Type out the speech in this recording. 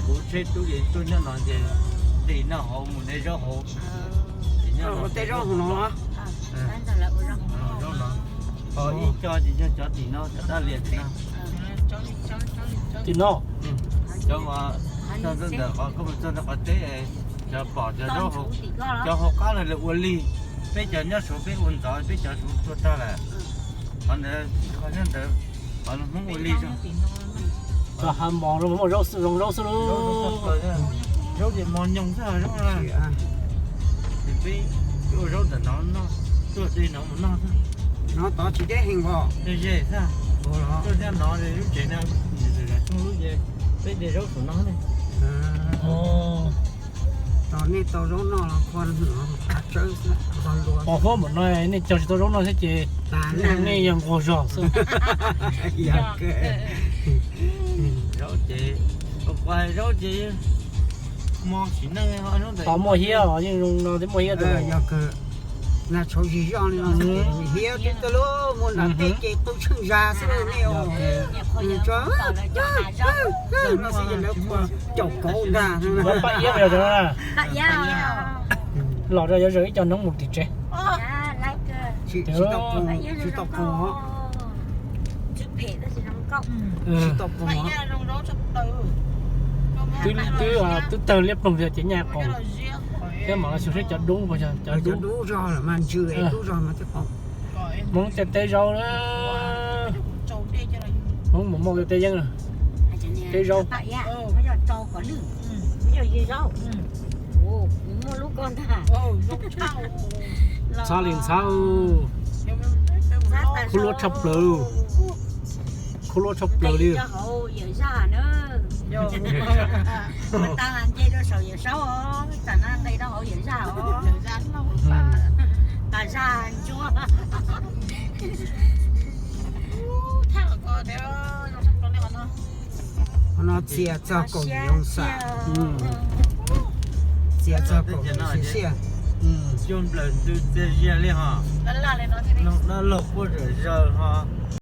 Kuv tsheb tub ces tuaj nyob no ces tim no hauv mus de zaub hauv. Tim nyob no tej zaub hauv no. Zaub no. Ho ib co ces yog cov tim no, cov dab lias tim no. Tim no. Cov ntawm qhov koj mus txog ntawm qhov teb, cov pom cov zaub hauv, cov hauv qab no lawv ua li. Peb cov nyob Suav peb ua ntxov, peb cov Suav tuag tag lawm. Qhov ntawd, qhov nyob ntawd, qhov Hmoob ua li zog. Cov hav mos no muaj zaub xwb, zoo zaub xwb lauj. Zaub ces mos nyoos xwb zaub na. Ces peb ua zaub ntawm no noj, tuaj de no mus noj xwb. No tod tsis deb heev os. Ze xwb. Tuaj nyob no lub tsev no, txog lub ces peb de zaub saum no ne. Tos nej tau zaub noj los kho qav tsawb xwb, nqos lua. Pos huab npaum no nej cog tsis tau zaub noj thiab ces nej yog nquag zog xwb. Zaub ces, zaub ces mos sim neej. Tos muaj hiab os, yeej zoo no thiaj muaj hiab tau. Yog kawg, na tshauv zig zog li no, hiab twb tau lub muaj nram tej ces qw tsheej zag xwb nej os. Tso, no xwb ces lawv qhuas caum kauv ntag. Paj iab yog cov no na. Los rau yuav zaws ib co noob mus tim tsev. Tsis tau qos, tsis tau qos. Tsis tau qos. Twb, twb, twb tawg liab ploog tiag ces nyaj qos. Thiab mam los xyuas seb cov dub puas yog cov dub. Dub zog lawm mas ntsws dub zog mas thiaj qos. Hmoob cog teb zaub na. Hmoob mus muaj teb yeeb, teb zaub. Ntxhab li ntxhab. Kub luab tshaj plaws. Kub luab tshaj plaws li. Qhov no txia txog kaum yim oo xam. Txia txog kaum yim xiab. Cuag nplawm ntws txias zias li ho. Dab laug quaj zom zaws ho.